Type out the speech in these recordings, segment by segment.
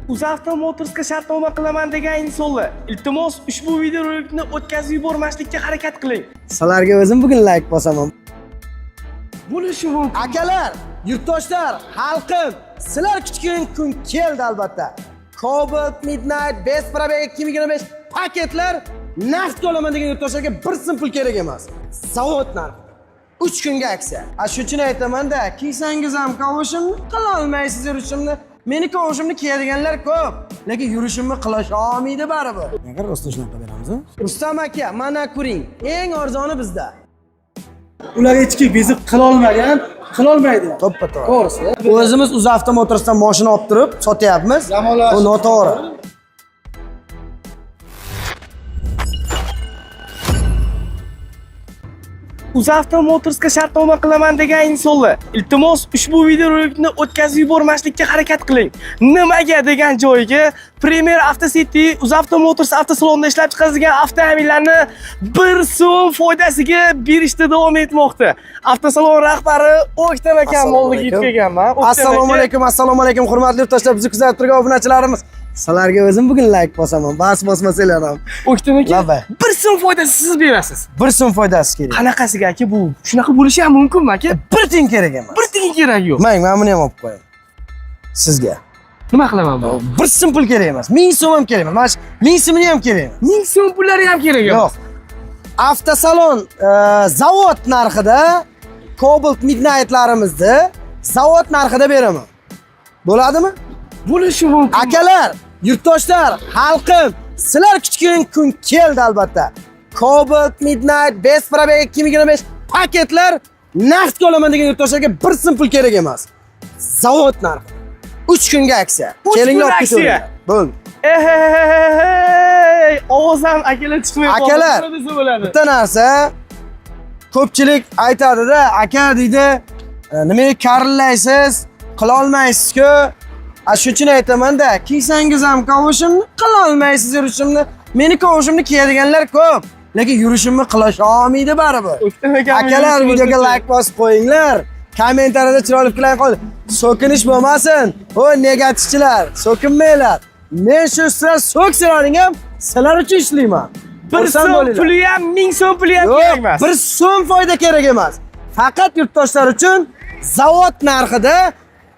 UzAuto Motorsga shartnoma qilaman degan insonlar, iltimos, ushbu videorolikni o'tkazib yubormaslikka harakat qiling. Sizlarga o'zim bugun layk bosaman. Bo'lishi mumkin. Akalar, yurtdoshlar, xalqim, sizlar kutgan kun keldi albatta. Cobalt Midnight Best Probeg 2025 paketlar naqd olaman degan yurtdoshlarga bir so'm pul kerak emas. Zavod narxi. 3 kunga aksiya. A shuning uchun aytaman-da, kiysangiz ham kavushimni qila olmaysiz yurishimni. Meni kavushimni kiyadiganlar ko'p, lekin yurishimni qilisha olmaydi baribir. Nega rostdan shunaqa beramiz? Rustam aka, mana ko'ring, eng arzoni bizda. Ular hech kim bezib qilolmagan, qilolmaydi. To'ppa to'g'ri. To'g'risi. O'zimiz UzAuto Motorsdan mashina olib turib sotyapmiz. Zamonlash- Bu noto'g'ri. UzAuto Motorsga shartnoma qilaman degan insonlar, iltimos, ushbu videorolikni o'tkazib yubormaslikka harakat qiling. Nimaga degan joyiga Premier Auto City UzAuto Motors avtosalonida ishlab chiqarilgan avtomobillarni 1 so'm foydasiga berishda davom etmoqda. Avtosalon rahbari O'ktam akam Assalomu oldiga yetib alaykum. kelganman. O'ktam aka, Assalomu alaykum, assalomu alaykum hurmatli yurtdoshlar, bizni kuzatib turgan obunachilarimiz. Sizlarga o'zim bugun layk bosaman. Bas bosmasanglar ham. O'ktam aka, Labay. 1 so'm foydasi siz berasiz. Bir so'm foydasi kerak. Qanaqasiga aka bu? Shunaqa bo'lishi ham mumkinmi aka? Bir tiyin kerak emas. Bir tiyin kerak yo'q. Mang, mana buni ham olib qo'ying. Sizga. Nima qilaman bu? Bir so'm pul kerak emas. 1000 so'm ham kerak emas. Mana shu 1000 so'mini ham kerak emas. 1000 so'm pullari ham kerak yo'q. Yo'q. Avtosalon zavod narxida Cobalt Midnight'larimizni zavod narxida beraman. Bo'ladimi? Bo'lishi mumkin. Akalar, yurtdoshlar, xalqim, sizlar kutgan kun keldi albatta. Cobalt Midnight Best Probeg 2025 paketlar naqdga olaman degan yurtdoshlarga bir so'm pul kerak emas. Zavod narxi. 3 kunga aksiya. Uch Kelinglar kun olib aksiya. ketaveringlar. Bo'ldi. Ey, ovoz ham akalar chiqmay qoldi. Akalar, Nima desa bo'ladi? Bitta narsa ko'pchilik aytadi-da, aka deydi, nimaga karillaysiz, qilolmaysiz-ku. A shuning uchun aytaman-da, kiysangiz ham kavushimni qila olmaysiz yurishimni. Meni kavushimni kiyadiganlar ko'p, lekin yurishimni qilisha olmaydi baribir. O'ktam akam Akalar, yurishi videoga boshqacha. like bosib qo'yinglar. Kommentariyada chiroyli fikrlar qo'ying. So'kinish bo'lmasin. O negativchilar, so'kinmanglar. Men shu sizlar so'ksalaring ham sizlar uchun ishlayman. Bir Xursand so'm bo'linglar. puli ham, 1000 so'm puli ham kerak Yo'q, emas. bir so'm foyda kerak emas. Faqat yurtdoshlar uchun zavod narxida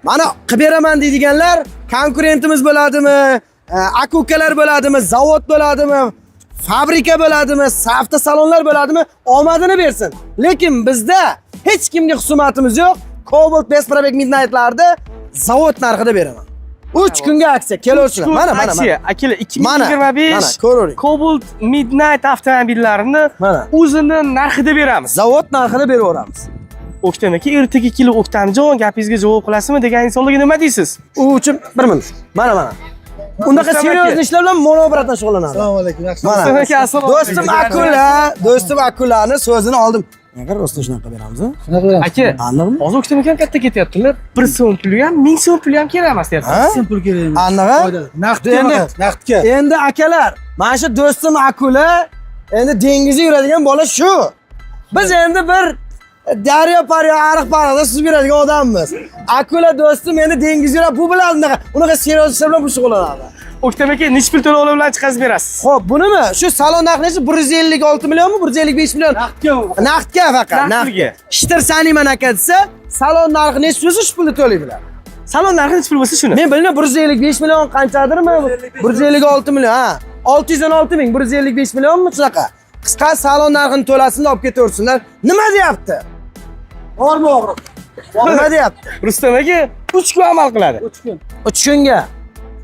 mana qilib beraman deydiganlar konkurentimiz bo'ladimi, akukalar bo'ladimi, zavod bo'ladimi, fabrika bo'ladimi, avtosalonlar bo'ladimi, omadini bersin. Lekin bizda hech kimga husumatimiz yo'q. Cobalt Best Probeg Midnight'larni zavod narxida beraman. 3 kunga aksiya, kelaversinlar. Uch kun Mana, mana, mana. aksiya. Akalar, Mana, 2025 mana, ko'ravering. Cobalt Midnight avtomobillarini Mana. o'zini narxida beramiz. Zavod narxida beraveramiz. O'ktam aka, ertaga kelib O'ktamjon gapingizga javob qilasizmi degan insonlarga nima deysiz? U uchun bir minut. Mana, mana. Unaqa Rustam aka. seryoz ishlar bilan monobratdan shug'ullanadi. Assalomu alaykum. Yaxshi. Mana. Rustam aka, assalomu Do'stim alaykum. Akula, do'stim Akulani so'zini oldim. Nega rostdan shunaqa beramiz? a? Shunaqa beramiz. Aka, Aniqmi? hozir O'ktam akam katta ketyaptilar. 1 so'm puli ham, 1000 so'm puli ham kerak emas deyapti. Ha? So'm pul kerak emas. Aniq? Foyda. Naqdga Endi- faqat, naqdga. Endi akalar, mana shu do'stim Akula endi dengizda yuradigan bola shu. Biz endi bir daryo paryo ariq pariqda suzib yuradigan odammiz. Akula do'stim endi dengizda yuradi, bu bilan unaqa unaqa seryoz ishlar bilan bu shug'ullanadi. O'ktam aka, necha pul to'lov bilan chiqazib berasiz? Xo'p, bunimi? Shu salon narxi necha? 156 millionmi? 155 million? Naqdga. Naqdga faqat. Naqdga. Ishtir saniyman aka desa, salon narxi necha bo'lsa shu pulni to'laydilar. Salon narxi necha pul bo'lsa shuni. Men bilmayman 155 million qanchadirmi? 156 million, ha. 616 ming, 155 millionmi shunaqa? Qisqa salon narxini to'lasin, olib ketaversinlar. Nima deyapti? Bormi og'riq? Nima deyapti? Rustam aka 3 kun amal qiladi. 3 kun. 3 kunga.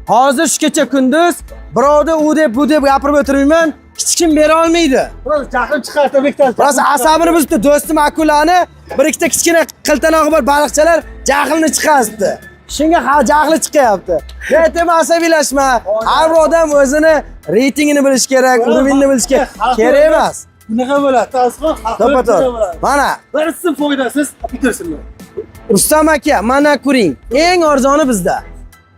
Hozir shu kecha kunduz birovni u deb bu deb gapirib o'tirmayman, hech kim bera olmaydi. Biroz jahlim chiqardi bittasi. Rosa asabini buzibdi do'stim akulani bir ikkita kichkina qiltanog'i bor baliqchalar jahlini chiqazdi. Shunga jahli chiqyapti. Aytaman asabiylashma. Har bir odam o'zini reytingini bilishi kerak, уровень ni bilishi kerak. Kerak emas. Bunaqa bo'ladi. Tasdiq, To'ppa to'g'ri. Mana Bir so'm foydasiz olib ketursinlar. Rustam aka, mana ko'ring. Eng arzoni bizda.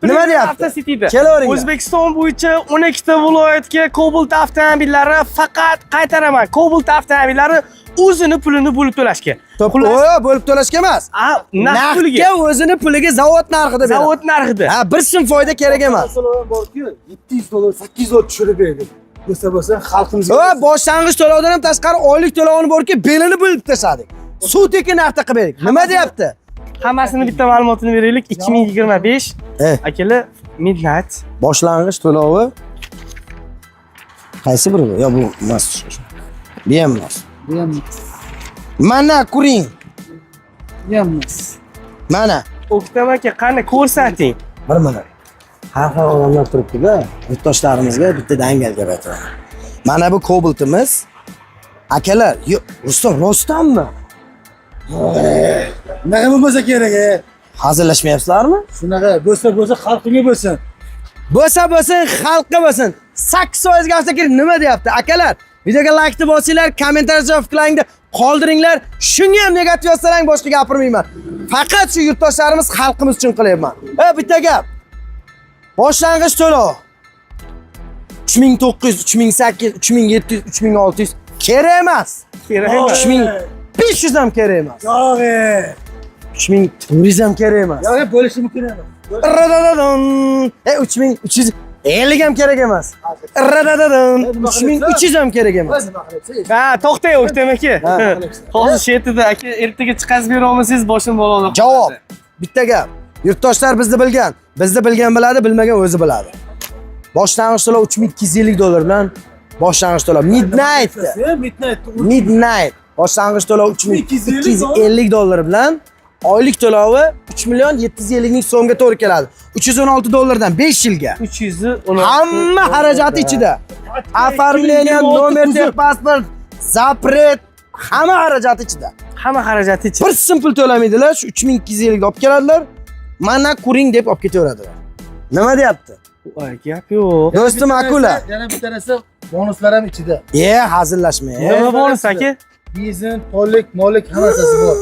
Nima deyapti? Avtocityda. Kelaveringlar. O'zbekiston bo'yicha 12 ta viloyatga Cobalt avtomobillari, faqat qaytaraman, Cobalt avtomobillari o'zini pulini bo'lib to'lashga. Xullas, Xullas, bo'lib to'lashga emas. A, naqd puliga. Naqdga, o'zini puliga, zavod narxida beradi. Zavod narxida. Ha, bir so'm foyda kerak emas. To'lov borku, 700 dollar, 800 dollar tushirib berdik. Bo'lsa bo'lsa xalqimizga. Va boshlang'ich to'lovdan ham tashqari oylik to'lovini borki, belini bo'lib tashladik. Suv tekin narxda qilib berdik. Nima deyapti? Hammasini bitta ma'lumotini beraylik. 2025 akalar, Midnight. Boshlang'ich to'lovi qaysi biri bu? Yo, bu emas. Bu ham emas. Bu ham Mana ko'ring. Bu ham emas. Mana. O'ktam aka, qani ko'rsating. Bir minut. Har xil odamlar turibdi-da, yurtdoshlarimizga bitta dangal gap aytaman. Mana bu Cobaltimiz. Akalar, yo, Rustam, rostdanmi? Bunaqa bo'lmasa kerak, e. Hazillashmayapsizlarmi? Shunaqa bo'lsa bo'lsa xalqimga bo'lsin. Bo'lsa bo'lsin, xalqqa bo'lsin. 8% ga avtokir nima deyapti? Akalar, videoga laykni bosinglar, kommentariy fikrlaringni qoldiringlar. Shunga ham negativ yozsalaring boshqa gapirmayman. Faqat shu yurtdoshlarimiz, xalqimiz uchun qilyapman. E, bitta gap. Boshlang'ich to'lov 3900, 3800, 3700, 3600 kerak emas. Kerak emas. 3500 ham kerak emas. Yo'q, e. 3400 ham kerak emas. Yo'q, bo'lishi mumkin emas. Radadadon. E, 3350 ham kerak emas. Radadadon. 3300 ham kerak emas. Nima qilyapsiz? Ha, to'xtang, O'ktam aka. Ha. Hozir shu yerda aka, ertaga chiqazib bera olmasangiz boshim baloda. Javob. Bitta gap. Yurtdoshlar bizni bilgan, bizni bilgan biladi, bilmagan o'zi biladi. Boshlang'ich to'lov 3250 dollar bilan boshlang'ich to'lov Midnight. Midnight. Midnight. Boshlang'ich to'lov 3250 dollar bilan, oylik to'lovi 3 million 750 ming so'mga to'g'ri keladi. 316 dollardan 5 yilga. 316. Hamma xarajati ichida. Оформление, номер, pasport, запрет, hamma xarajati ichida. Hamma xarajati ichida. Bir so'm pul to'lamaydilar, shu 3250 ga olib keladilar. Mana ko'ring deb olib ketaveradilar. Nima deyapti? Voy, gap yo'q. Do'stim akula. Yana bitta narsa, bonuslar ham ichida. E, hazillashma. Nima bonus aka? Benzin, tolik, molik hammasi bor.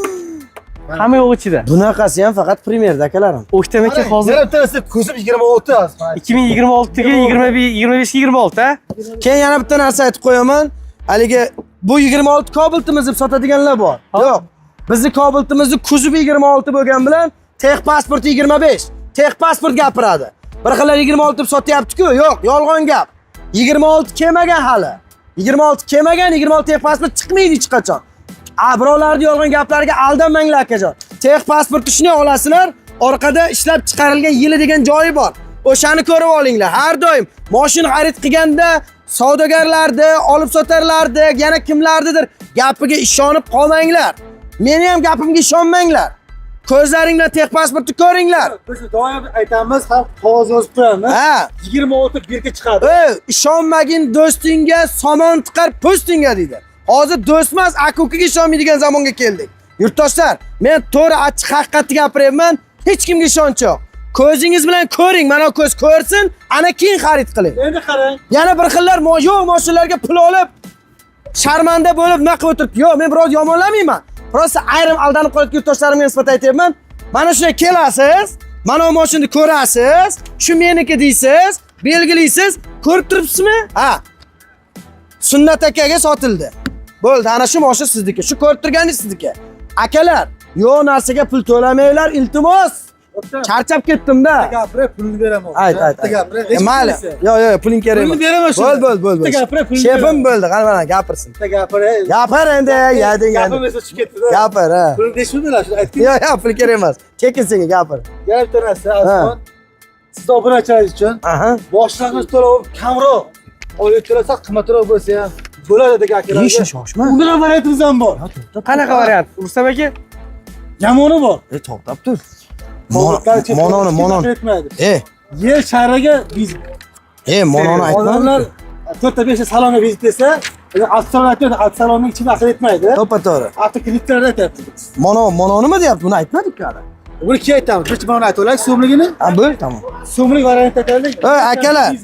Hamma yo'q ichida. Bunaqasi ham faqat Premierda, akalarim. O'ktam aka hozir Yana bitta narsa, ko'zim 26 hozir. 2026 ga 25 25 ga 26 ha? Keyin yana bitta narsa aytib qo'yaman. Haligi bu 26 Cobaltimiz deb sotadiganlar bor. Yo'q. Bizni Cobaltimizni kuzubi 26 bo'lgan bilan тех pasporti 25. Тех pasport gapiradi. Bir xillar 26 deb sotyapti-ku. Yo'q, yolg'on gap. 26 kelmagan hali. 26 kelmagan, 26 тех pasport chiqmaydi hech qachon. A, birovlarning yolg'on gaplariga aldanmanglar, akajon. Тех pasportni shunday olasizlar, orqada ishlab chiqarilgan yili degan joyi bor. O'shani ko'rib olinglar. Har doim mashina xarid qilganda savdogarlarni, olib sotarlarni, yana kimlarnidir gapiga ishonib qolmanglar. Meni ham gapimga ishonmanglar. Ko'zlaring bilan тех pasportni ko'ringlar. Biz doim aytamiz, xalq qog'oz yozib qo'yamiz. Ha. 26 birga chiqadi. Ey, ishonmagin do'stingga, somon tiqar po'stingga deydi. Hozir do'st emas, aka-ukaga ishonmaydigan zamonga keldik. Yurtdoshlar, men to'g'ri, achchiq haqiqatni gapiryapman. Hech kimga ishonch yo'q. Ko'zingiz bilan ko'ring, mana ko'z ko'rsin, ana keyin xarid qiling. Endi qarang. Yana bir xillar yo'q mashinalarga pul olib, sharmanda bo'lib nima qilib o'tiribdi. Yo'q, men birovni yomonlamayman. Просто ayrim aldanib qolayotgan yurtdoshlarimga nisbatan aytyapman. Mana shunday kelasiz, mana bu mashinani ko'rasiz, shu meniki deysiz, belgilaysiz, ko'rib turibsizmi? Ha. Sunnat akaga sotildi. Bo'ldi, ana shu mashina sizniki. Shu ko'rib turganingiz sizniki. Akalar, yo'q narsaga pul to'lamanglar, iltimos. Charchab ketdim-da. Gapirib pulini beraman. Ayt, ayt. Bitta ayt. gapirib. Mayli. Yo'q, yo'q, puling kerak emas. Pulini beraman shunda. Bo'l, bo'l, bo'l, bo'l. Bitta gapirib, pulini Shefim beraman. bo'ldi, qani mana gapirsin. Bitta gapirib. Gapir endi, yading Gapim endi. esa chiqib ketdi-da. Gapir, ha. Pulini deyishmadilar, shuni aytding. Yo'q, yo'q, pul kerak emas. Tekin senga gapir. Yana bitta narsa, Azizxon. Siz obunachilaringiz uchun Aha. boshlang'ich to'lov kamroq, oylik to'lasak qimmatroq bo'lsa ham bo'ladi degan akalarga. Eshik shoshma. Undan ham variantimiz ham bor. Qanaqa variant? Rustam aka? Yamoni bor. E, to'xtab tur. Mononi, monon. Etmaydi. E, Yer shariga biz e, mononi odamlar aytma. to'rtta beshta salonga vizit desa, avtosalon aytmaydi, avtosalonning ichida aql etmaydi. To'ppa to'g'ri. Avtokreditlarda aytyapti. Mono, mono nima deyapti? Buni aytmadik hali. Buni keyin aytamiz. Birinchi mana aytib olaylik so'mligini. Ha, bo'l, tamom. So'mlik variant aytaylik. Ey, akalar.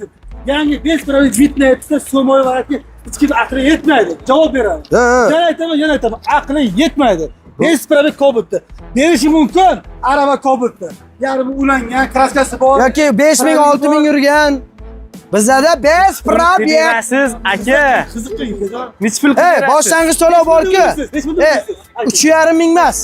Yangi 5 proyekt bitnetda so'moy variantga hech kim aqli yetmaydi. Javob beradi. He, he. Yana aytaman, yana aytaman, aqli yetmaydi. Без пробег Cobalt'ni. Berishi mumkin arava Cobalt'ni. Yarmi ulangan, краска si bor. Yoki 5000 6000 yurgan. Bizada без пробег. Berasiz aka. Qiziq qiling. Nechi pul Ey, berasiz? boshlang'ich to'lov bor-ku. Nechi pul E, 3,5 ming emas.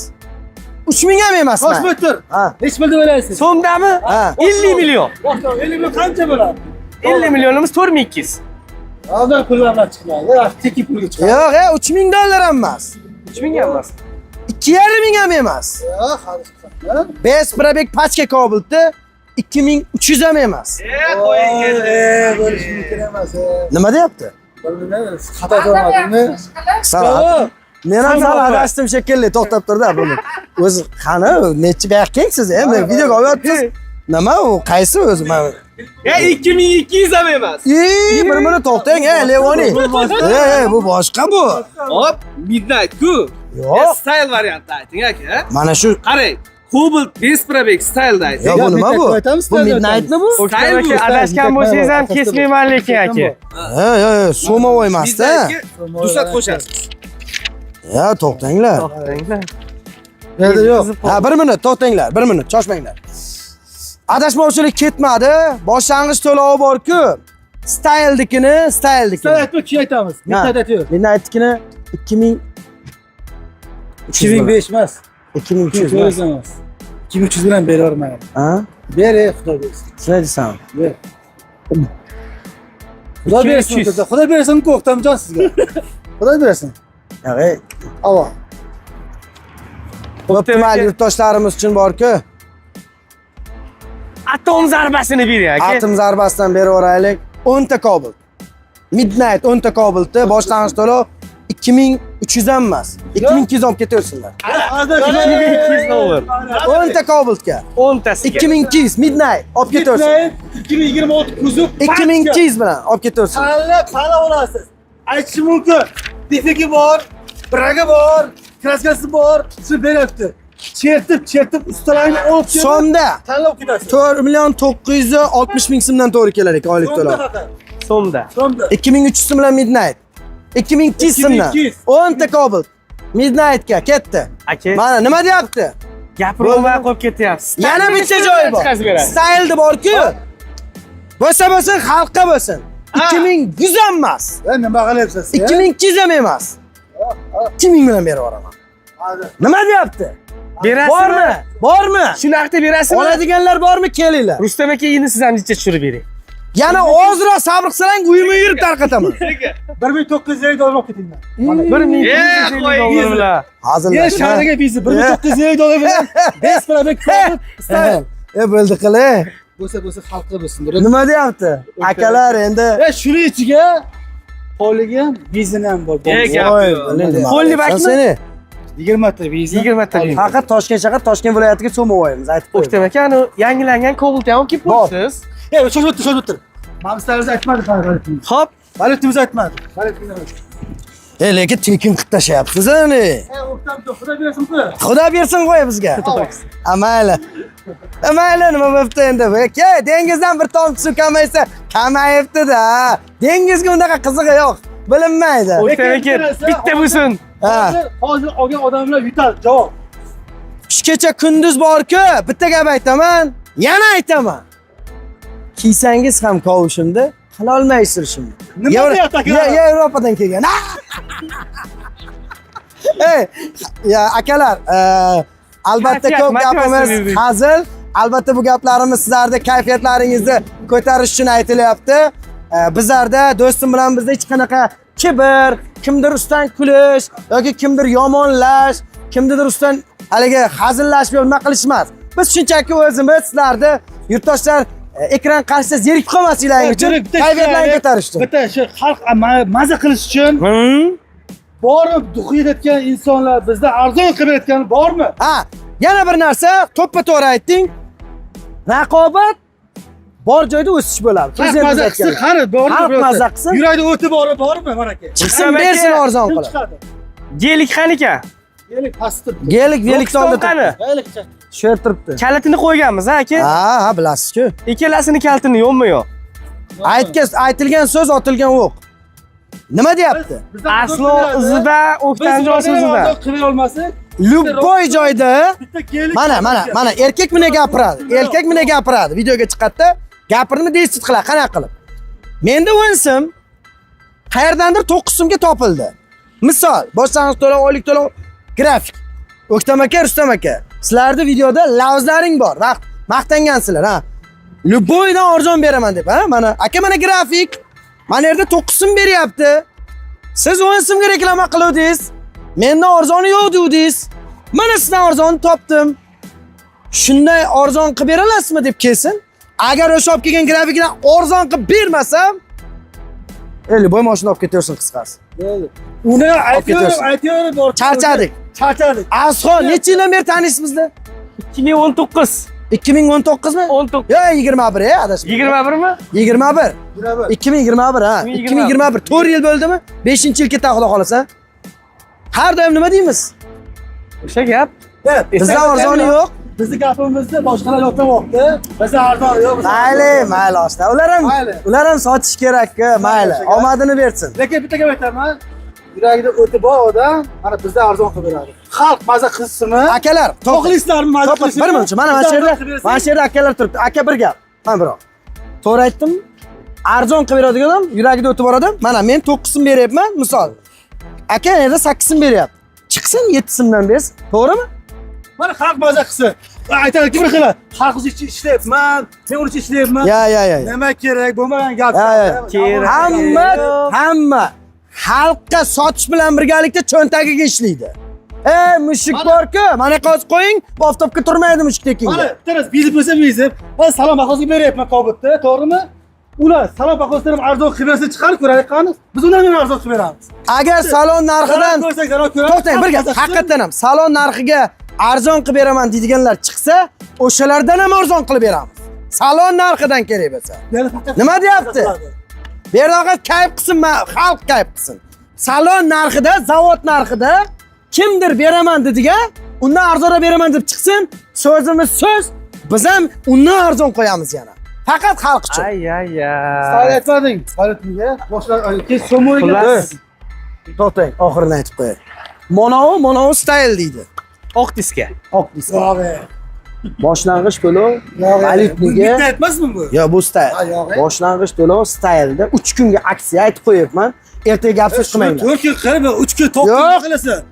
3000 ham emas. Qo'shib tur. Ha. Nechi pul deb o'ylaysiz? So'mdami? Ha. 50 million. Boshdan 50 million qancha bo'ladi? 50 millionimiz 4200. Hozir pullar chiqmaydi. Tekin pulga chiqadi. Yo'q, e, 3000 dollar ham emas. 3000 ham emas. 2,5 ming ham emas. Yo'q, hali chiqadi. Без пробег pachka Cobalt'ni 2300 ham emas. E, bo'lishi mumkin emas. Nima deyapti? Bilmayman, xato qilmadimmi? Sal. Men ham sal adashdim shekilli, to'xtab turdi buni. O'zi qani, nechi buyoqqa kengsiz, endi videoga olyapsiz. Nima u, qaysi o'zi? Mana E 2200 ham emas. Ey, bir minut to'xtang, ey, Levoni. Ey, bu boshqa bu. Hop, Midnight ku. Yo'q. Style variantda ayting aka. Mana shu Qarang, Cobalt без пробег style'da ayting. Yo, bu nima bu? Aytamiz, Bu Midnightmi bu? O'ktam aka, adashgan bo'lsangiz ham kesmayman lekin aka. Ha, yo, yo, so'mavoy emas-da. Midnightga dushat qo'shasiz. Ya, to'xtanglar. Yo'q, yo'q. Ha, bir minut to'xtanglar, bir minut, shoshmanglar. Adashmovchilik ketmadi. Boshlang'ich to'lovi bor-ku. Style'dikini, style'dikini. Sen aytma, keyin aytamiz. Midnight aytıyor. Midnight'nikini 2000 2005 emas. 2300 2300 emas. emas. 2300 bilan beravermayman. Ha? Ber, ey, Xudo bersin. Shunday desam. Ber. Xudo bersin, 2300. Xudo bersin, O'ktamjon sizga. Xudo bersin. Yo'q, ey. Avo. Bo'pti, mayli, yurtdoshlarimiz uchun bor-ku. Atom zarbasini bering aka. Atom zarbasidan berib yuboraylik. 10 ta Cobalt. Midnight 10 ta Cobaltni boshlang'ich to'lov 2300 ham emas. 2200 olib ketaversinlar. 2200 dollar. 10 ta Cobaltga 10 tasiga. 2200 Midnight olib ketaversin. Midnight 2026 kuzov. 2200 bilan olib ketaversin. Tanlab tanlab olasiz. Aytishi mumkin. Defeki bor, bragi bor, краска si bor, shuni beryapti. Chertib, chertib ustalarni olib kelib So'mda tanlab ketasiz. 4 million 960 ming so'mdan to'g'ri kelar ekan oylik So'mda to'lov. faqat. So'mda. So'mda. 2300 so'm bilan Midnight. 2200 so'mdan. 2200. 10 ta Cobalt. Midnightga ketdi. Aka, Mana nima deyapti? gapirolmay qo'yib ketyapsiz. Yana bitta joyi bor. Chiqazib berasiz. Stylda bor-ku. Bo'lsa bo'lsin, xalqqa bo'lsin. 2100 ham emas. E, nima qilyapsiz? 2200 ham emas. 2000 bilan berib yuboraman. Hadi. Nima deyapti? Berasizmi? Bormi? Bormi? Shu narxda berasizmi? Oladiganlar bormi? Kelinglar. Rustam aka, endi siz ham jicha tushirib bering. Yana ozroq sabr qilsang, uyma yurib tarqataman. 1950 dollar olib ketinglar. 1250 dollar bilan. Yer Hazillashma. shahriga bizni 1950 dollar bilan без пробег Cobalt style. E bo'ldi qilay. Bo'lsa bo'lsa xalqqa bo'lsin. Nima deyapti? Akalar endi E, shuni ichiga poligi ham, benzin ham bor. E, gap Voy, yo'q. nima Qo'lli deyapsan bakmi? seni? 20 ta benzin. 20 ta benzin. Faqat Toshkent shahar, Toshkent viloyatiga so'mavoyimiz aytib qo'ying. O'ktam aka, ani yangilangan Cobalt ham olib kelib Bor. qo'yibsiz. E, shoshib o'tir, shoshib o'tir. Mamslarimiz aytmadi valyutimiz. Xo'p, Valyutimiz aytmadi. Valyutimiz. E, lekin tekin qilib tashlayapsiz ani. E, O'ktam Xudo bersin pul. Xudo bersin qo'y bizga. A mayli. A mayli, nima bo'pti endi? Aka, dengizdan bir tomchi suv kamaysa, kamayibdi-da. Dengizga unaqa qizig'i yo'q. Bilinmaydi. O'ktam aka, bitta bo'lsin. Ha. Hozir olgan odamlar yutadi, javob. Shu kecha kunduz bor-ku, bitta gap aytaman, yana aytaman. Kiysangiz ham kovushimda qila olmaysiz shuni. Nima deyapti akalar? Yevropadan kelgan. Ey, ya akalar, albatta Kayfiyat, ko'p motivatsiya gapimiz berdik. hazil. Albatta bu gaplarimiz sizlarni kayfiyatlaringizni ko'tarish uchun aytilyapti. Bizlarda do'stim bilan bizda hech qanaqa kibr, kimdir ustidan kulish yoki kimdir yomonlash, kimnidir ustidan haligi hazillashib nima qilish emas. Biz shunchaki o'zimiz sizlarni yurtdoshlar ekran qarshisida zerikib qolmasliklaring uchun kayfiyatlarini ko'tarish uchun. Bitta shu xalq maza qilish uchun bormi дух yetayotgan insonlar bizda arzon qilib berayotgan bormi? Ha, yana bir narsa, to'ppa to'g'ri aytding. Raqobat bor joyda o'sish bo'ladi. Xalq Prezident maza qilsin, aytgan. qani bormi? Xalq maza qilsin. Yurakda o'ti bori bormi mana aka? Chiqsin bersin arzon Kim qilib. chiqadi? Gelik qaniki? Yelik pastda turibdi. Gelik velikni Rokiston oldi qani? Yelik Shu yer turibdi. Kalitini qo'yganmiz ha aka? Ha, ha bilasiz-ku. Ikkalasini kalitini yo'qmi yo'q? Aytgan aytilgan so'z otilgan o'q. Nima deyapti? Aslo izida, O'ktamjon so'zida. Qilib olmasak, Любой joyda Bitta kelin. Mana, mana, mana erkak bunday gapiradi. Erkak bunday gapiradi. Videoga chiqadi-da, gapirini действовать qiladi, qanaqa qilib. Menda 10 so'm qayerdandir 9 so'mga topildi. Misol, boshlang'ich to'lov, oylik to'lov, grafik. O'ktam aka, Rustam aka, sizlarni videoda lavzlaring bor. Vaqt maqtangansizlar, ha. Любой dan arzon beraman deb, ha? Mana aka, mana grafik. Mana yerda 9 so'm beryapti. Siz 10 so'mga reklama qiluvdingiz. Mendan arzoni yo'q degdingiz. Mana sizdan arzonni topdim. Shunday arzon qilib bera olasizmi deb kelsin. Agar o'sha olib kelgan grafikdan arzon qilib bermasam, любой mashina olib ketaversin, qisqasi. Uni aytıyorum, ketaversin. Aytıyorum. Charchadik. Charchadik. Azxon, necha yildan beri taniysiz bizni? 2019. 2019 mi? 19. Yo, 21, e, adashma. 21 mi? 21. 21. 2021, ha. 2021. 2021. 4 yil bo'ldimi? 5-yil ketadi, xudo xolasa. Har doim nima deymiz? O'sha gap. Evet. Bizdan arzoni yo'q. Bizni gapimizni boshqalar yoqlamoqda. Bizda arzoni yo'q. Mayli, mayli oshna. Ular ham Mayli. Ular ham sotish kerak-ku, mayli. O'sha gap. Omadini bersin. Lekin bitta gap aytaman. Yuragida o'ti bor odam mana bizda arzon qilib beradi. Xalq maza qilsinmi? Akalar, to'xta. Xohlaysizlarmi maza To'xta, qilishni? bir minut. Mana shu yerda, mana shu yerda akalar turibdi. Aka, bir gap. Mana biroq. To'g'ri aytdimmi? Arzon qilib beradigan odam, yuragida o'ti bor odam. Mana men 9 so'm beryapman, misol. Aka yerda 8 so'm beryapti. Chiqsin 7 so'mdan bersin. To'g'rimi? Mana xalq maza qilsin. Aytadiki bir xil, xalq uchun ishlayapman, men uning uchun ishlayapman. Ya, ya, ya. Nima kerak bo'lmagan gap. Ya, ya. Kerak. Hamma xalqqa sotish bilan birgalikda cho'ntagiga ishlaydi. E, mushuk bor-ku, mana hozir qo'ying, bu oftobga turmaydi mushuk Mana tekinga. bittasi bezib bo'lsa bezib. Man salon bahosiga beryapman Cobalt, to'g'rimi? Ular salon bahosidan ham arzon qilib bersa chiqarib ko'raylik qani. Biz undan ham arzon qilib beramiz. Agar salon narxidan Zarar ko'rsak, zarar ko'ramiz. To'xtang, bir gap. Haqiqatdan ham salon narxiga arzon qilib beraman deydiganlar chiqsa, o'shalardan ham arzon qilib beramiz. Salon narxidan kerak bo'lsa. Yana faqat Nima deyapti? Bu yerda faqat kayf qilsin, xalq kayf qilsin. Salon narxida, zavod narxida kimdir beraman dediga, undan arzonroq beraman deb chiqsin, so'zimiz so'z, biz ham undan arzon qo'yamiz yana. Faqat xalq uchun. Ay ay Sen ay. aytmading. Valyutniga boshlar keyin so'mga Xullas, To'xtang, oxirini aytib qo'yay. Monovi, monovi style deydi. Oq diska. Oq disk. Yo'q. Boshlang'ich to'lov Yo'q. valyutniga. Bitta aytmasmi bu? Yo, bu style. Ha, yo'q. Boshlang'ich to'lov styleda 3 kunga aksiya aytib qo'yapman. Ertaga gapsiz qilmanglar. 4 kun qilib, 3 kun 9 Yo'q. kun qilasan.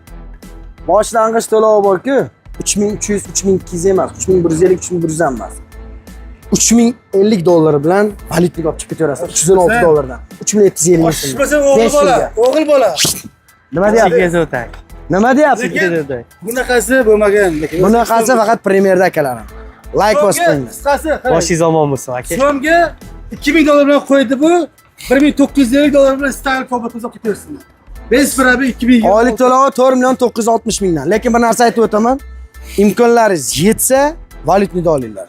Boshlang'ich to'lov bor-ku, 3300, 3200 emas, 3150, 3100 ham emas. 3050 dollar bilan валютник olib chiqib ketaverasiz. 316 Sen- dollardan. 3750 so'm. Oshishmasa o'g'il Besh bola, yilga. o'g'il bola. Nima deyapti? Chegasi o'tay. Nima deyapti? Lekin bunaqasi bo'lmagan. Lekin Bunaqasi faqat Premierda, akalarim. Like bosib So'mga qo'yinglar. qisqasi, qarang. Boshingiz omon bo'lsin, aka. So'mga 2000 dollar bilan qo'ydi bu. 1950 dollar bilan style Cobalt olib ketaversinlar. Без пробег 2000. Oylik to'lovi 4 million 960 mingdan. Lekin bir narsa aytib o'taman. Imkonlaringiz yetsa, валютный olinglar.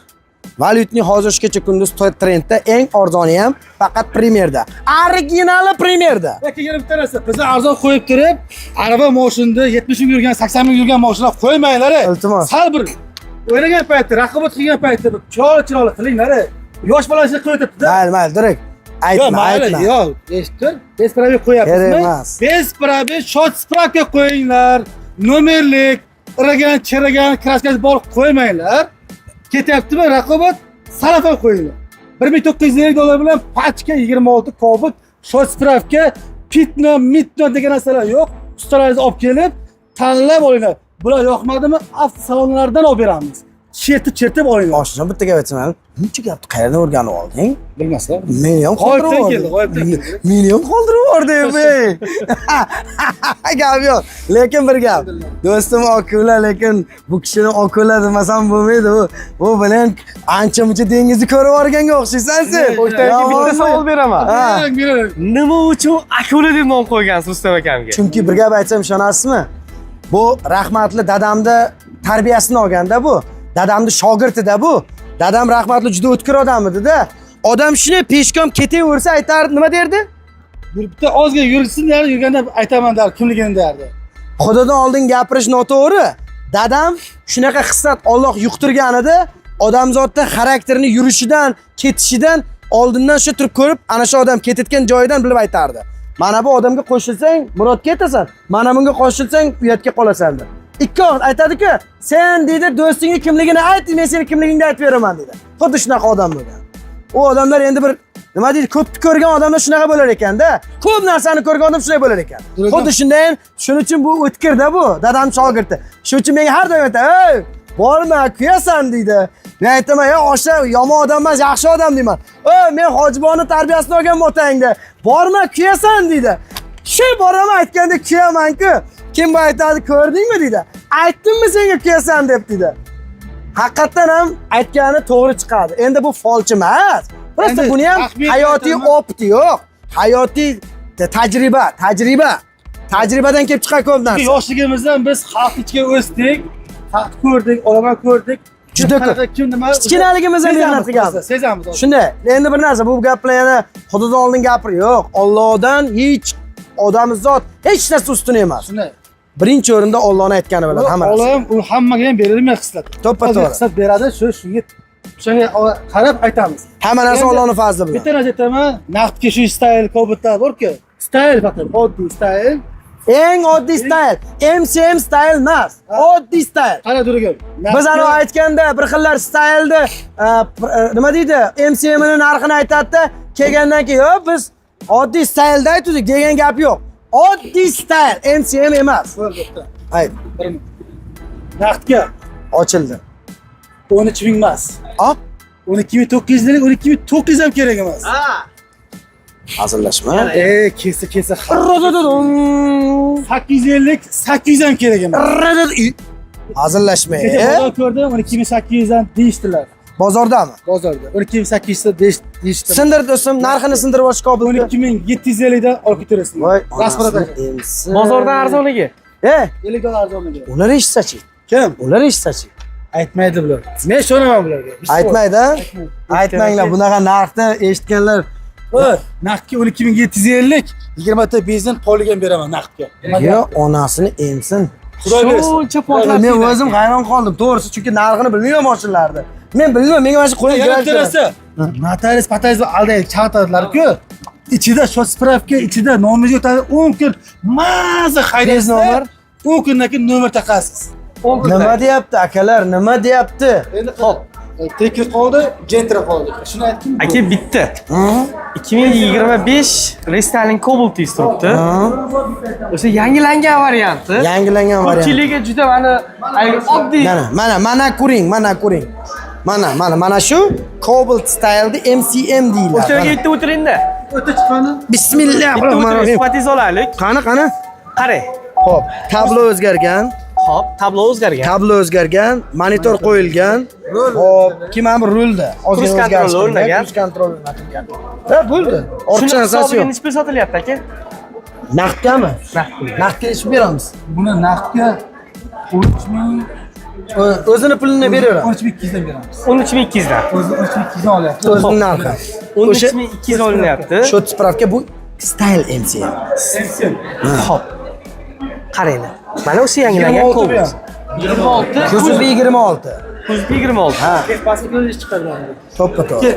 Валютный hozir shu kecha kunduz trendda eng arzoni ham faqat Premierda. Originali Premierda. Lekin yana bitta narsa, bizni arzon qo'yib turib, arava moshinda 70 ming yurgan, 80 ming yurgan moshina qo'ymanglar. Iltimos. Sal bir o'ynagan paytda, raqobat qilgan paytda bir chiroyli chiroyli qilinglar. Yosh bola ishni qilib o'tibdi-da. Mayli, mayli, direkt. Yo'q, Aytma, mayli, aytma. yo'q, eshitib tur. Без пробег qo'yapsizmi? Kerak emas. Без пробег счёт справка qo'yinglar. Nomerlik, iragan, chiragan, краска si bor qo'ymanglar. Ketyaptimi raqobat? Salafan qo'yinglar. 1950 dollar bilan pachka 26 Cobalt, счёт справка, пятно, mitno degan narsalar yo'q. Ustalaringizni olib kelib, tanlab olinglar. Bular yoqmadimi? Avtosalonlardan olib beramiz. Chertib chertib olinglar. Oshiqcha bitta gap aytsam, buncha gapni qayerdan o'rganib olding? Bilmasam. Meni ham qoldirib G'oyibdan yubording. keldi, g'oyibdan keldi. Meni ham qoldirib yubording, ey. Gap yo'q. Lekin bir gap. Do'stim akula, lekin bu kishini akula demasam bo'lmaydi. Bu bilan ancha muncha dengizni ko'rib yuborganga o'xshaysan sen. O'ktam aka, bitta savol beraman. Ha. Bering, bering. Nima uchun akula deb nom qo'ygansiz Rustam akamga? Chunki bir gap aytsam ishonasizmi? Bu rahmatli dadamni tarbiyasini olganda bu. Dadamni shogirdida bu. Dadam rahmatli juda o'tkir odam edi-da. Odam shuni peshkom ketaversa aytardi, nima derdi? Bitta ozgina yursin derdi, yurganda aytaman derdi, kimligini derdi. Xudodan oldin gapirish noto'g'ri. Dadam shunaqa xislat Alloh yuqtirgan edi. Odamzodda xarakterini yurishidan, ketishidan oldindan shu turib ko'rib, ana shu odam ketayotgan joyidan bilib aytardi. Mana bu odamga qo'shilsang, murodga yetasan. Mana bunga qo'shilsang, uyatga qolasan deb. Ikki og'iz aytadi-ku, sen deydi, do'stingni kimligini ayt, men seni kimligingni aytib beraman deydi. Xuddi shunaqa odam bo'lgan. U odamlar endi bir nima deydi, ko'pni ko'rgan odamlar shunaqa bo'lar ekanda. Ko'p narsani ko'rgan odam shunday bo'lar ekan. Xuddi shunday, shuning uchun bu o'tkirda bu, dadam shogirdi. Shuning uchun menga har doim aytadi, "Ey, borma, kuyasan" deydi. Men aytaman, "Ey, osha yomon odam emas, yaxshi odam" deyman. "Ey, men Hojibonni tarbiyasini olganman otangda. Borma, kuyasan" deydi. Shu boraman aytganda kuyaman-ku. Kim bu aytadi, ko'rdingmi deydi. Aytdimmi senga kuyasan deb deydi. Haqiqatdan ham aytgani to'g'ri chiqadi. Endi bu folchi emas. Просто Endi buni ham taxmin hayotiy aytaman. Опыт i yo'q. Hayotiy tajriba, tajriba. Tajribadan kelib chiqqan ko'p narsa. Yoshligimizdan biz xalq ichiga o'sdik, xalq ko'rdik, olomon ko'rdik. Juda ko'p. Qanaqa, kim nima Kichkinaligimizdan mehnat qilganmiz. Sezamiz. Shunday. Endi bir narsa, bu gap bilan yana xudodan oldin gapir yo'q. Allohdan hech odamzod hech narsa ustun emas. Shunday. Birinchi o'rinda Allohni aytgani bilan hamma narsa. Olloh ham u hammaga ham berilmaydi xislat. To'ppa O'ziga to'g'ri. xislat beradi, shu shunga shunga qarab aytamiz. Hamma narsa Endi Allohning fazli bilan. Bitta narsa aytaman, naqdga shu style Cobaltlar borku. Style faqat oddiy style. Eng oddiy style, MCM style emas, oddiy style. Qara durgan. Biz ana aytganda bir xillar stylni nima deydi, MCM'ni narxini aytadi-da, kelgandan keyin yo'q, biz oddiy stylda aytdik degan gap yo'q. Oddiy style, MCM emas. Ayt, Naqdga ochildi. 13 ming emas. Hop, 12 900 lira, 12 900 ham kerak emas. hazillashma. E, kelsa kelsa 850, 800 ham kerak emas. Hazillashma. Kecha bozor ko'rdim, 12 800 dan deyishdilar. Bozordami? Bozorda 12 800 da deyishdilar. Sindir do'stim, narxini sindirib olish qobil. 12 750 dan olib ketaverasizlar. Voy, Rasmida onasini emsin. Bozordan arzonligi. E, 50 dollar arzonligi. ular eshitsachi? Kim? Ular eshitsachi? Aytmaydi bular. Men ishonaman bularga. Aytmaydi, a? Aytmanglar, bunaqa narxni eshitganlar. Bir, naqdga 12 750, 20 ta benzin poligan beraman naqdga. Yo, onasini emsin. Xudo bersin. Shuncha portlab. Men o'zim hayron qoldim, to'g'risi, chunki narxini bilmayman mashinalarni. Men bilmayman, menga mana shu qo'yib Yana bitta narsa. Notarius, patarius aldaydi, chaqiradilar-ku. Ichida shot spravka, ichida nomeringizga o'tadi, 10 kun maza haydaysiz. Bez nomer? 10 kundan keyin nomer taqasiz. Nima deyapti akalar, nima deyapti? Endi hop, Tekir qoldi, Gentra qoldi. Shuni aytdim. Aka bitta. 2025 restyling Cobalt turibdi. O'sha yangilangan varianti. Yangilangan variant. Ko'pchiligiga juda mana oddiy Mana, mana, mana ko'ring, mana ko'ring. Mana, mana, mana shu Cobalt style'ni MCM deyiladi. O'sha yerga Mana. bitta o'tiringda. O'ta chiqqani. Bitta o'tiring, Bismillahirrohmanirrohim. sifatingizni olaylik. Qani, qani? Qarang. Xo'p, tablo o'zgargan. Xo'p, tablo o'zgargan. Tablo o'zgargan, monitor qo'yilgan. Xo'p, kim ham rulda. Ozgina Cruise o'zgarish control qilgan, o'rnagan. Cruise control o'rnatilgan. Ha, bo'ldi. Ortiqcha Shuni narsasi hisobiga yo'q. necha pul sotilyapti aka? Naqdgami? Naqd pulga. Naqdga ish beramiz. Buni naqdga 13 ming O'zini pulini beraveramiz. 13 200 dan beramiz. 13 200 dan. O'zi 13 200 dan olyapti. O'zini narxi. O'sha 13 200 olinyapti. Shu spravka bu style MCM. MCM. Xo'p. Qaranglar. Mana o'sha yangilangan 26 Cobalt. 26. Kuzovi 26. Kuzovi 26. Ha, Pastga ko'rish chiqadi. to'ppa to'g'ri.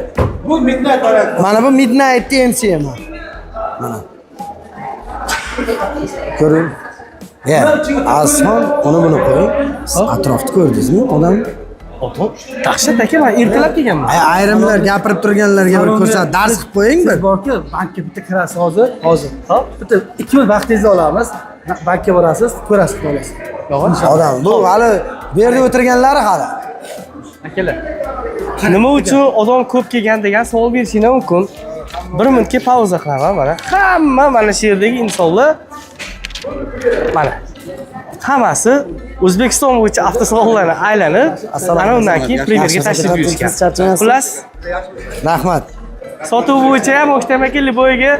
Bu Midnight variant. Mana bu Midnight MCM. Mana. Ko'ring. Ya, aslon uni buni qo'ying. Siz atrofni ko'rdingizmi? Odam Dahshat aka, men ertalab kelganman. Ay, ayrimlar gapirib turganlarga bir ko'rsat, dars qilib qo'ying bir. Siz borku, bankka bitta kirasiz hozir, hozir. Hop, bitta 2 minut vaqtingizni olamiz. Bankka borasiz, ko'rasiz, olasiz. Odam bu hali bu yerda o'tirganlari hali. Akalar. Nima uchun odam ko'p kelgan degan savol berishinglar mumkin. Bir minutga pauza qilaman mana. Hamma mana shu yerdagi insonlar mana hammasi O'zbekiston bo'yicha avtosalonlarni aylanib, ana undan keyin Premierga tashrif buyurishgan. Charchamaysiz. Xullas, Rahmat. sotuv bo'yicha ham O'ktam aka Liboyga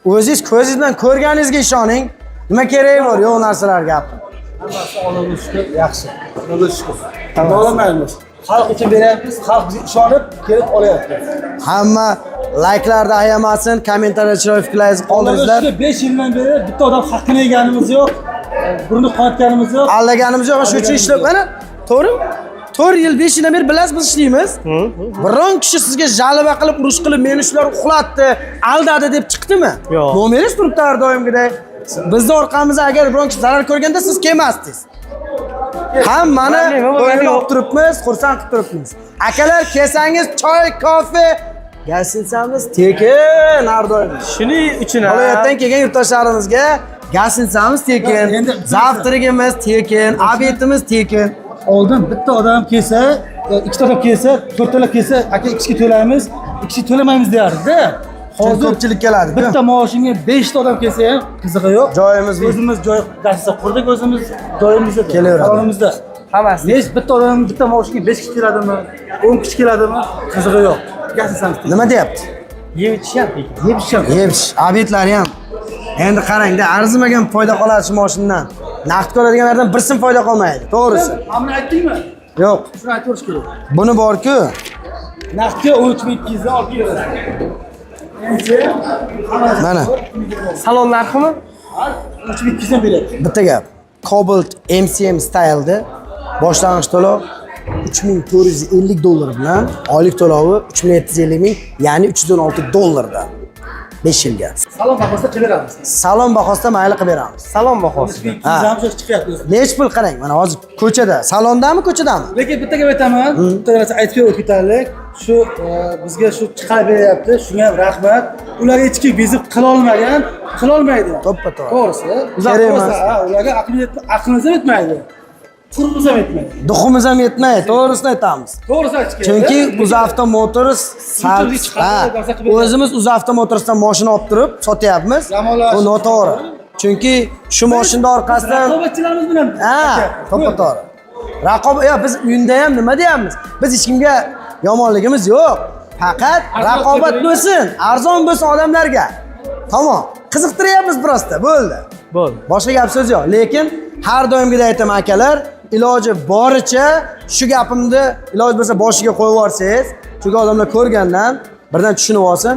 O'zingiz ko'zingiz bilan ko'rganingizga ishoning. Nima keragi bor yo'q narsalar gapirib. Hammasi Allohga shukr, yaxshi. Allohga shukr. Nolimaymiz. Xalq uchun beryapmiz, xalq bizga ishonib kelib olyapti. Hamma layklarni ayamasin, kommentariyada chiroyli fikrlaringizni Allohga qoldiringlar. shukr, 5 yildan beri bitta odam haqqini yeganimiz yo'q, burni qonatganimiz yo'q. Aldaganimiz yo'q, shu uchun ishlab mana, to'g'rimi? 4 yil, 5 yildan beri bilasiz biz ishlaymiz. Biron kishi sizga жалоба qilib, urush qilib, meni shular uxlatdi, aldadi deb chiqdimi? Yo'q. Nomeringiz turibdi har doimgiday. Bizni orqamizda agar biron kishi zarar ko'rganda siz kelmasdingiz. Hammani Problema bo'lgani ko'nglini yo'q. olib turibmiz, xursand qilib turibmiz. Akalar, kelsangiz choy, kofe, gazsensamiz tekin har doim. Shuning uchun ham Viloyatdan kelgan yurtdoshlarimizga gazsensamiz tekin, Endi- завтрак imiz tekin, обед imiz tekin. Oldin bitta odam kelsa, ikkita odam kelsa, to'rttalab kelsa, aka, ikki kishi to'laymiz, ikki kishi to'lamaymiz deyardi. Hozir ko'pchilik keladi. Bitta moshinga 5 ta odam kelsa ham qizig'i yo'q. Joyimiz yo'q. O'zimiz joy gazeta qurdik, o'zimiz joyimizda. Kelaveradi. Salonimizda. Hammasi. Nesh bitta odam bitta moshinga 5 kishi keladimi, 10 kishi keladimi, qizig'i yo'q. Gazetamiz. Nima deyapti? Yeb ichishyapti ekan. Yeb ichishyapti. Yeb ichish, обед lari ham. Endi qarangda, arzimagan foyda qoladi shu mashinadan. Naqd ko'radiganlardan bir so'm foyda qolmaydi, to'g'risi. Mana buni aytdingmi? Yo'q. Shuni aytaverish kerak. Buni bor-ku. Naqdga 13 200 dan olib keladi. Mana Salon narximi? 3200 dan beryapti. Bitta gap. Cobalt MCM style'da boshlang'ich to'lov 3450 dollar bilan, oylik to'lovi 3750 ming, ya'ni 316 dollardan 5 yilga. Salon bahosida qilib beramiz. Salon bahosida mayli qilib beramiz. Salon bahosida. 3200 ham shu chiqyapti. Nechi pul qarang, mana hozir ko'chada, salondami, ko'chadami? Lekin bitta gap aytaman, bitta narsa aytib o'tib ketaylik. Shu bizga shu chiqarib beryapti, shunga ham rahmat. Ularga hech kim bezib qila olmagan, qilolmaydi. To'ppa to'g'ri. To'g'risi. Kerak emas. To'g'risi, ha, ularga aqlimiz ham yetmaydi. Qurbimiz ham yetmaydi. Дух imiz ham yetmaydi, to'g'risini aytamiz. To'g'risi aytish kerak. Chunki UzAvto Motors sal Youtube chiqarib, ha, narsa qilib beradi. O'zimiz UzAvto Motorsdan mashina olib turib sotyapmiz. Zamonlash. Bu noto'g'ri. Chunki shu mashina orqasidan Raqobatchilarimiz bilan ha, to'ppa to'g'ri. Raqobat, yo, biz uyunda ham nima deyapmiz? Biz hech kimga yomonligimiz yo'q. Faqat Arzon raqobat qilib bo'lsin, arzon bo'lsin odamlarga. Tamom. Qiziqtiryapmiz просто, bo'ldi. Bo'ldi. Boshqa gap so'z yo'q. Lekin har doimgidek aytaman, akalar, iloji boricha shu gapimni iloji bo'lsa boshiga qo'yib yuborsangiz, chunki odamlar ko'rgandan birdan tushunib olsin.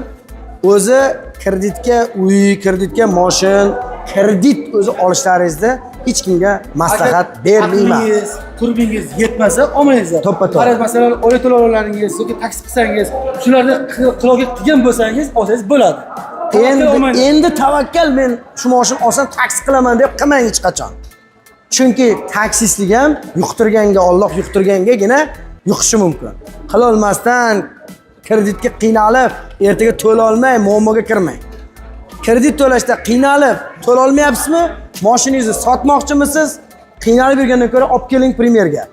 O'zi kreditga uy, kreditga moshin, kredit o'zi olishlaringizni hech kimga maslahat bermayman. Aqlingiz, qurbingiz yetmasa olmangizlar. To'ppa to'g'ri. Qarang, masalan, oylik to'lovlaringiz yoki taksi qilsangiz, shularni qiloga qilgan bo'lsangiz, olsangiz bo'ladi. Tavakkal Endi olmanglar. Endi tavakkal, men shu moshin olsam taksi qilaman deb qilmang hech qachon. Chunki taksistlik ham yuqtirganga, Alloh yuqtirgangagina yuqishi mumkin. Qilolmasdan kreditga qiynalib, ertaga to'la olmay muammoga kirmang. Kredit to'lashda qiynalib to'la olmayapsizmi? Moshinangizni sotmoqchimisiz? Qiynalib yurgandan ko'ra olib keling Premierga.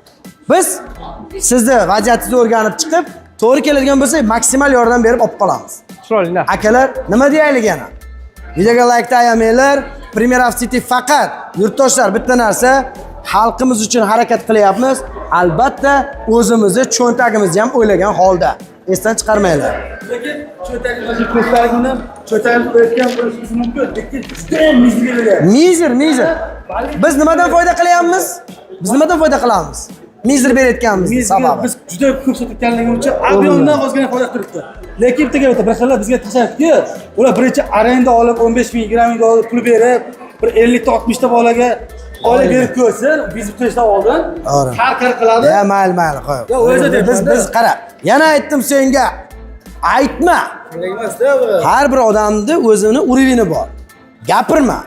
Biz sizni vaziyatingizni o'rganib chiqib, to'g'ri keladigan bo'lsa maksimal yordam berib olib qolamiz. Chiroyli narx. Akalar, nima deyaylik yana? Videoga laykni ayamanglar. Premier City faqat yurtdoshlar, bitta narsa, xalqimiz uchun harakat qilyapmiz. Albatta, o'zimizni cho'ntagimizni ham o'ylagan holda. Esdan chiqarmanglar. Lekin cho'ntagimizni ko'plarigini cho'ntagimiz o'yotgan bo'lishimiz mumkin, lekin judayam mizg'ir beryapti. Мизер, мизер. Biz nimadan foyda qilyapmiz? Biz nimadan foyda qilamiz? Мизер berayotganimiz Mizg'ir sababi. Biz juda ko'p sotayotganligi uchun объем dan ozgina foyda turibdi. Lekin bitta gap, bir xillar bizga tashlayapti-ku, ular birinchi arenda olib 15 ming, 20 ming dollar pul berib, bir 50 ta 60 ta bolaga oylik berib ko'rsin, bizib qilishdan oldin To'g'ri. har xil qiladi. Ya mayli, mayli, qo'y. Ya o'zi Biz deyapman-da. biz qara. Yana aytdim senga. Aytma. Kerak emas-da bu. Har bir odamni o'zini уровень i bor. Gapirma.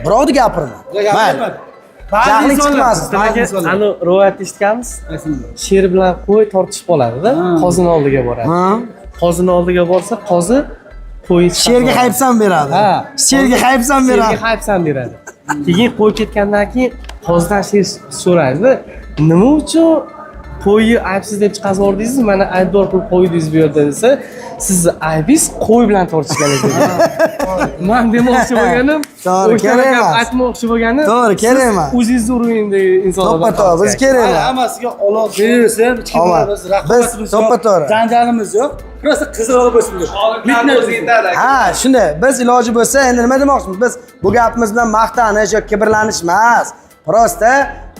Birovni gapirma. Mayli. Ba'zi Jahling insonlar- chiqmasin. ba'zi Aka, insonlar. ani rivoyatni eshitganmiz. Sher bilan qo'y tortishib qoladida, qozini oldiga boradi. Ha? Qozini oldiga borsa, qozi qo'yni chiqarib Sherga yuboradi. hayfsan beradi. Ha. Sherga hayfsan beradi. Sherga hayfsan beradi. Keyin qo'y ketgandan keyin qozidan sher so'raydi: "Nima uchun qo'yni aybsiz deb chiqazib yubordingiz, mana aybdor qilib qo'ydingiz bu yerda?" desa, "Sizni aybingiz qo'y bilan tortishganingiz" dedi. Man demoqchi bo'lganim, To'g'ri, o'sha kerak gap emas. aytmoqchi bo'lganim, To'g'ri, kerak siz emas. o'zingizni уровень dagi insonlar To'ppa to'g'ri, biz kerak emas. Hammasiga Alloh bersin, hech kim Omad. biz raqobatimiz Biz to'ppa yo'q, to'g'ri. janjalimiz yo'q. Просто qiziqroq bo'lsin deb. G'oliblarni o'zi yetadi, aka. Ha, shunday. Biz iloji bo'lsa, endi nima demoqchimiz? Biz bu gapimiz bilan maqtanish yoki kibrlanish emas. Просто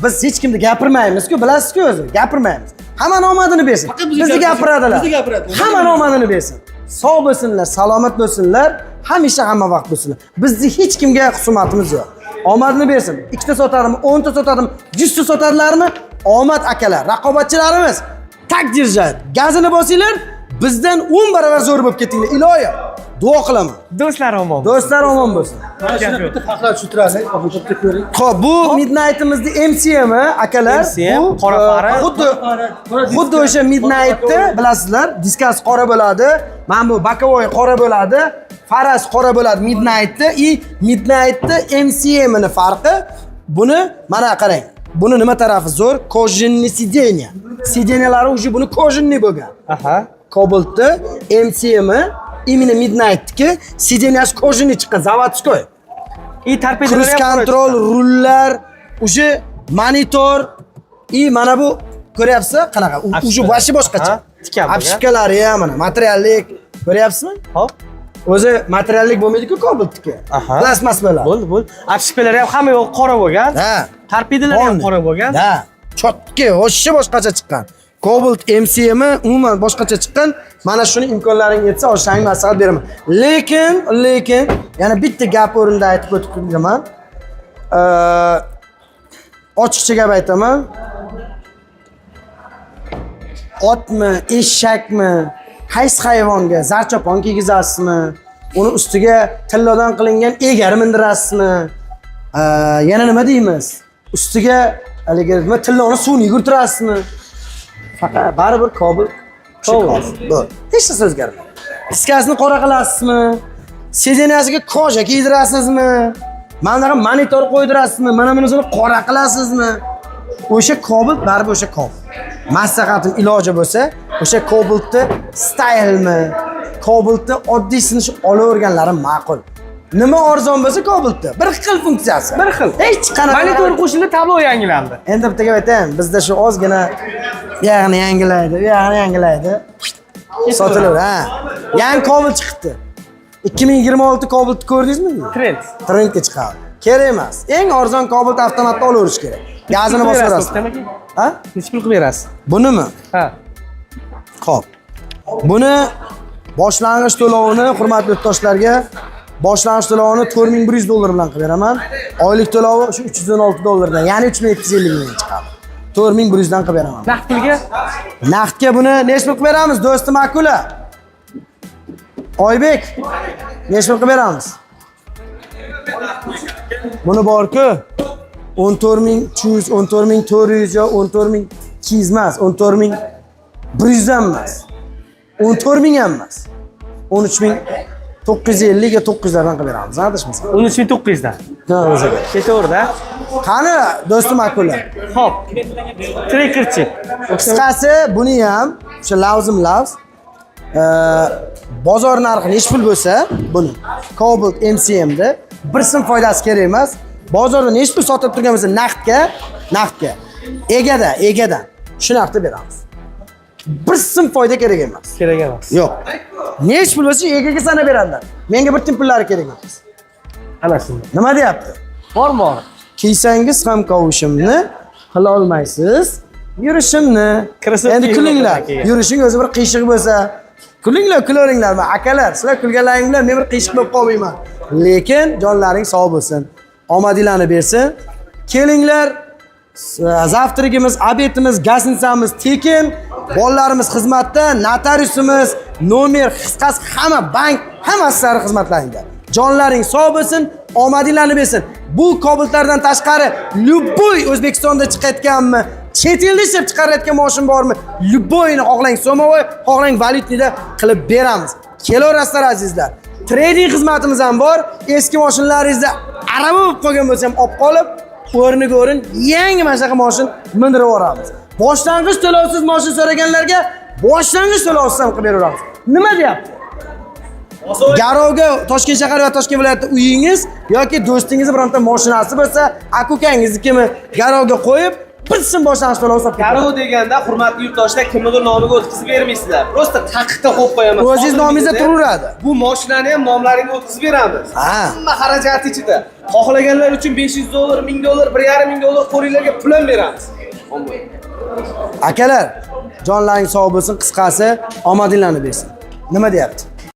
biz hech kimni gapirmaymiz-ku, bilasiz-ku o'zi, gapirmaymiz. Hammani omadini bersin. Faqat bizni Bizni gapiradi. gapiradilar. Bizni gapiradi. Hammani omadini bersin. Sog' bo'lsinlar, salomat bo'lsinlar, hamisha hamma vaqt bo'lsinlar. Bizni hech kimga husumatimiz yo'q. Omadini bersin. Ikkita sotadimi, 10 ta sotadimi, 100 ta sotadilarmi? Omad akalar, raqobatchilarimiz. Так держать. Gazini bosinglar, bizdan 10 barobar zo'r bo'lib ketinglar. Iloyim. Duo qilaman. Do'stlar omon. Do'stlar omon bo'lsin. Mana shuni bitta farqlar tushuntiraylik. Bitta ko'ring. Xo'p, bu Midnight'imizni MCM'i akalar. MCM, Bu qora fara. Xuddi o'sha Midnight'ni bilasizlar, diskasi qora bo'ladi. Mana bu боковой qora bo'ladi. Farasi qora bo'ladi Midnight'ni и Midnight'ni MCM'ini farqi buni mana qarang. Buni nima tarafi zo'r? Кожаный сиденье. Сиденья lari уже buni кожаный bo'lgan. Cobaltni MCM'i именно Midnight'niki сиденья si кожаный chiqqan, заводской. И torpedolar Cruise ham qora. Control, rullar, уже monitor и mana bu ko'ryapsiz qanaqa? Уже вообще boshqacha. Ha, tikan bo'lgan. Обшивка lari ham mana materiallik. Ko'ryapsizmi? Hop. O'zi materiallik bo'lmaydi-ku Cobaltniki. Plastmas bo'ladi. Bo'ldi, bo'ldi. Обшивка lari ham hamma yoq qora bo'lgan. Ha. Torpedolar ham qora bo'lgan. Да. Чётко, вообще boshqacha chiqqan. Cobalt MCM'i umuman boshqacha chiqqan. Mana shuni imkonlaring yetsa olishlaringni maslahat beraman. Lekin yana bitta gap o'rnida aytib o'tib qo'yaman. Ochiqcha gap aytaman. Otmi, eshakmi, qaysi hayvonga zarchopon kiygizasizmi? Uni ustiga tillodan qilingan egar mindirasizmi? Yana nima deymiz? Ustiga haligi nima tilloni suvni yugurtirasizmi? Faqat baribir Cobalt o'sha Cobalt. Cobalt. Bo'ldi. Hech narsa o'zgarmaydi. Diskasini qora qilasizmi? Сиденья siga кожа kiydirasizmi? Mana bunaqa monitor qo'ydirasizmi? Mana bunisini qora qilasizmi? O'sha Cobalt baribir o'sha Cobalt. Maslahatim, iloji bo'lsa, o'sha Cobaltni Style'mi, Cobaltni oddiysini shu olaverganlari ma'qul. Nima arzon bo'lsa Cobaltni bir xil funksiyasi. Bir xil. Hech qanaqa Monitor qo'shildi, tablo yangilandi. Endi bitta gap aytayin, bizda shu ozgina bu yog'ini yangilaydi, bu yog'ini yangilaydi. Sotiladi, ha. Yangi Cobalt chiqibdi. 2026 Cobaltni ko'rdingizmi? Trend. Trendga chiqadi. Kerak emas. Eng arzon Cobalt avtomatda olaverish kerak. Gazini bosaverasiz. Ha? Necha pul qilib berasiz? Bunimi? Ha. Xo'p. Buni boshlang'ich to'lovini hurmatli yurtdoshlarga boshlang'ich to'lovini 4100 dollar bilan qilib beraman. Oylik to'lovi shu 316 dollardan, ya'ni 3750 mingga chiqadi. 4100 dan qilib beraman. Naqd pulga? Naqdga buni necha pul qilib beramiz, do'stim Akula? Oybek, necha pul qilib beramiz? Buni bor-ku 14300, 14400 yo 14200 emas, 14100 ham emas. 14000 ham emas. 13950 yo 900 lardan qilib beramiz, adashmasam. 13 900 dan. Ha, o'ziga. Ketaverdi, ha? Qani, do'stim Akula? Xo'p. Trackerchi. Qisqasi buni ham o'sha lavzim lavz bozor narxi nechi pul bo'lsa, buni Cobalt MCMda bir so'm foydasi kerak emas. Bozorda nechi pul sotib turgan bo'lsa naqdga egadan shu narxda beramiz. Bir so'm foyda kerak emas. Kerak emas. Yo'q. Nechi pul bo'lsa egaga sanab beradilar. Menga bir tiyin pullari kerak emas. Ana shunday. Nima deyapti? Bormi? Kiysangiz ham kavushimni qila olmaysiz yurishimni. Krossovka Endi kulinglar. keyin. Yurishing o'zi bir qiyshiq bo'lsa, kulinglar, kulaveringlar. Man akalar, sizlar kulganlaring bilan men bir qiyshiq bo'lib qolmayman. Lekin jonlaring sog' bo'lsin. Omadinglarni bersin. Kelinglar, завтрак imiz, обед imiz, гостиница miz tekin, bolalarimiz xizmatda, notariusimiz, nomer, qisqasi hamma bank, hammasi sizlarning xizmatlaringda. Jonlaring sog' bo'lsin, omadinglarni bersin. Bu Cobaltlardan tashqari любой O'zbekistonda chiqayotganmi, chet elda ishlab chiqarayotgan moshin bormi, любой ni xohlang so'mavoy, xohlang валютный da qilib beramiz. Kelaverasizlar, azizlar. Trading xizmatimiz ham bor. Eski moshinlaringizda arava bo'lib qolgan bo'lsa ham olib qolib, o'rniga o'rin yangi mana shunaqa moshin mindirib yuboramiz. Boshlang'ich to'lovsiz moshin so'raganlarga boshlang'ich to'lovsiz ham qilib beraveramiz. Nima deyapti? Garovga Toshkent shahar va Toshkent viloyatida uyingiz yoki do'stingizni bironta mashinasi bo'lsa, aka ukangiznikimi garovga qo'yib, bir so'm boshlang'ich to'lov hisobga. Garov deganda, hurmatli yurtdoshlar, kimnidir nomiga o'tkazib bermaysizlar. Просто taqiqda qo'yib qo'yaman. O'zingiz nomingizda turaveradi. Bu mashinani ham nomlaringga o'tkazib beramiz. Ha. Hamma xarajati ichida. Xohlaganlar uchun 500 dollar, 1000 dollar, 1,5 ming dollar qo'ringlarga pul ham beramiz. Akalar, jonlaring sog' bo'lsin, qisqasi omadinglarni bersin. Nima deyapti?